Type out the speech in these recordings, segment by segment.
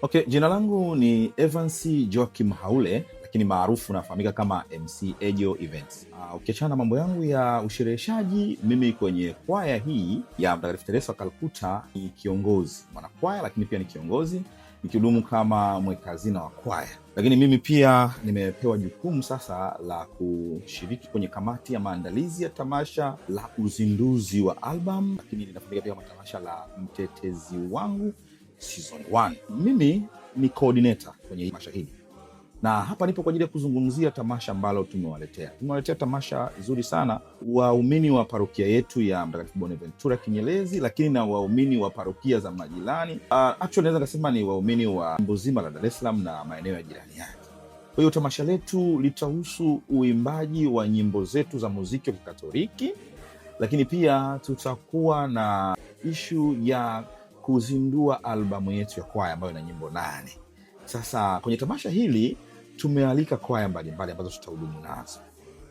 Okay, jina langu ni Evans Joakim Haule, lakini maarufu nafahamika kama MC Ejo Events. Ukiachana na mambo yangu ya ushereheshaji, mimi kwenye kwaya hii ya Mtakatifu Teresa wa Kalkuta ni kiongozi mwanakwaya, lakini pia ni kiongozi nikihudumu kama mweka hazina wa kwaya. Lakini mimi pia nimepewa jukumu sasa la kushiriki kwenye kamati ya maandalizi ya tamasha la uzinduzi wa album, lakini linafahamika pia kama tamasha la Mtetezi Wangu Season 1. Mimi ni coordinator kwenye tamasha hili na hapa nipo kwa ajili ya kuzungumzia tamasha ambalo tumewaletea. Tumewaletea tamasha zuri sana waumini wa parokia yetu ya Mtakatifu Bonaventura Kinyerezi, lakini na waumini wa parokia za majirani. Actually naweza kasema ni waumini wa jimbo zima la Dar es Salaam na maeneo ya jirani yake. Kwa hiyo tamasha letu litahusu uimbaji wa nyimbo zetu za muziki wa Kikatoliki, lakini pia tutakuwa na ishu ya kuzindua albamu yetu ya kwaya ambayo ina nyimbo 8. Sasa kwenye tamasha hili tumealika kwaya mbalimbali ambazo tutahudumu nazo.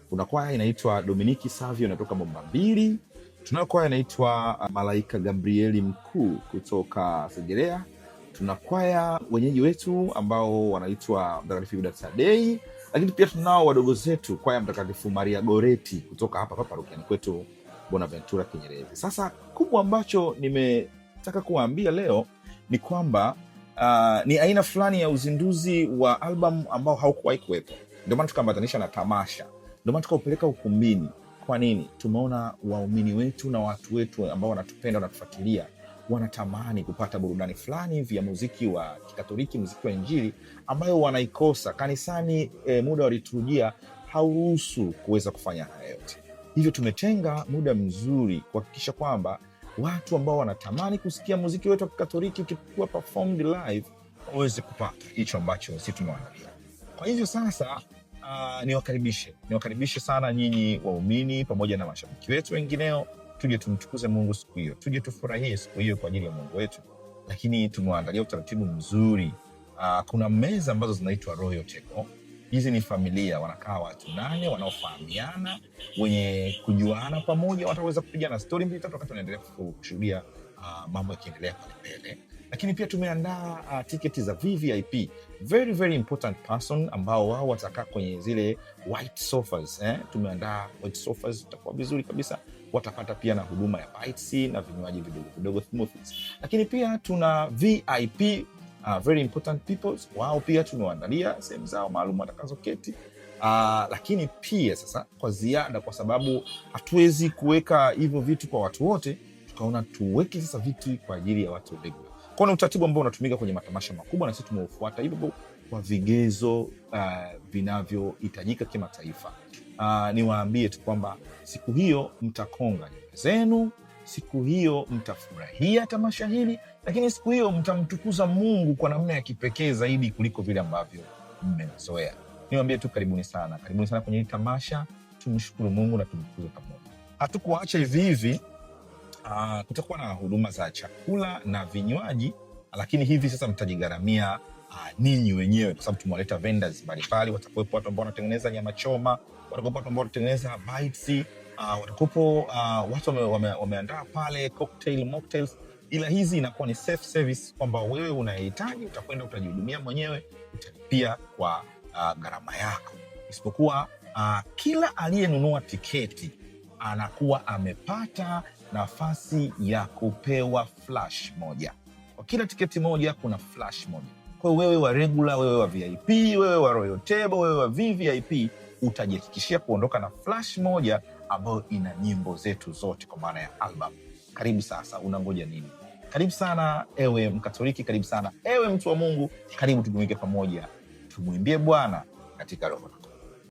Kuna kwaya inaitwa Dominiki Savio inatoka Bomba Mbili. Tunayo kwaya inaitwa Malaika Gabrieli Mkuu kutoka Segerea. Tuna kwaya wenyeji wetu ambao wanaitwa Mtakatifu Yuda Tadei, lakini pia tunao wadogo zetu kwaya Mtakatifu Maria Goreti kutoka hapa hapa parokiani kwetu Bonaventura Kinyerezi. Sasa kubwa ambacho nimetaka kuwaambia leo ni kwamba ni aina fulani ya uzinduzi wa albamu ambao haukuwahi kuwepo. Ndio maana tukaambatanisha na tamasha, ndio maana tukaupeleka ukumbini. Kwa nini? Tumeona waumini wetu na watu wetu ambao wanatupenda, wanatufuatilia, wanatamani kupata burudani fulani hivi ya muziki wa Kikatoliki, muziki wa Injili ambayo wanaikosa kanisani. Muda wa liturujia hauruhusu kuweza kufanya haya yote. Hivyo tumetenga muda mzuri kuhakikisha kwamba watu ambao wanatamani kusikia muziki wetu wa Kikatoliki ukikuwa performed live waweze kupata hicho ambacho sisi tumewaandalia. Kwa hivyo sasa, niwakaribishe sana nyinyi waumini pamoja na mashabiki wetu wengineo, tuje tumtukuze Mungu siku hiyo, tuje tufurahie siku hiyo kwa ajili ya Mungu wetu. Lakini tumewaandalia utaratibu mzuri. Kuna meza ambazo zinaitwa Royal Table. Hizi ni familia, wanakaa watu 8 wanaofahamiana, wenye kujuana pamoja, wataweza kupigana stori 2-3 wakati wanaendelea kushuhudia mambo yakiendelea pale mbele. Lakini pia tumeandaa tiketi za VVIP, very very important person, ambao wao watakaa kwenye zile white sofas. Tumeandaa white sofas, itakuwa vizuri kabisa. Watapata pia na huduma ya bites na vinywaji vidogo vidogo, smoothies. Lakini pia tuna VIP, very important people, wao pia tumewaandalia sehemu zao maalum watakazoketi. Lakini pia sasa kwa ziada, kwa sababu hatuwezi kuweka hivyo vitu kwa watu wote, tukaona tuweke sasa vitu kwa ajili ya watu regular. Kwa ni utaratibu ambao unatumika kwenye matamasha makubwa na sisi tumeufuata hivyo kwa vigezo vinavyohitajika kimataifa. Niwaambie tu kwamba siku hiyo mtakonga nyumba zenu, siku hiyo mtafurahia tamasha hili, lakini siku hiyo mtamtukuza Mungu kwa namna ya kipekee zaidi kuliko vile ambavyo mmezoea. Niwaambie tu karibuni sana, karibuni sana kwenye hili tamasha, tumshukuru Mungu na tumtukuze pamoja. Hatukuacha hivi hivi. Kutakuwa na huduma za chakula na vinywaji, lakini hivi sasa mtajigharamia ninyi wenyewe, kwa sababu tumewaleta vendors mbalimbali. Watakuwepo watu ambao wanatengeneza nyama choma, watakuwepo watu ambao wanatengeneza bites, watakuwepo watu wameandaa pale cocktail, mocktails, ila hizi inakuwa ni self service kwamba wewe unahitaji utakwenda utajihudumia mwenyewe, utalipia kwa gharama yako, isipokuwa kila aliyenunua tiketi anakuwa amepata nafasi ya kupewa flash moja. Kwa kila tiketi moja kuna flash moja. Kwa hiyo wewe wa regular, wewe wa VIP, wewe wa Royal Table, wewe wa VVIP utajihakikishia kuondoka na flash moja ambayo ina nyimbo zetu zote kwa maana ya album. Karibu sasa, unangoja nini? Karibu sana ewe Mkatoliki, karibu sana ewe mtu wa Mungu, karibu tujumuike pamoja, tumwimbie Bwana katika roho na kweli.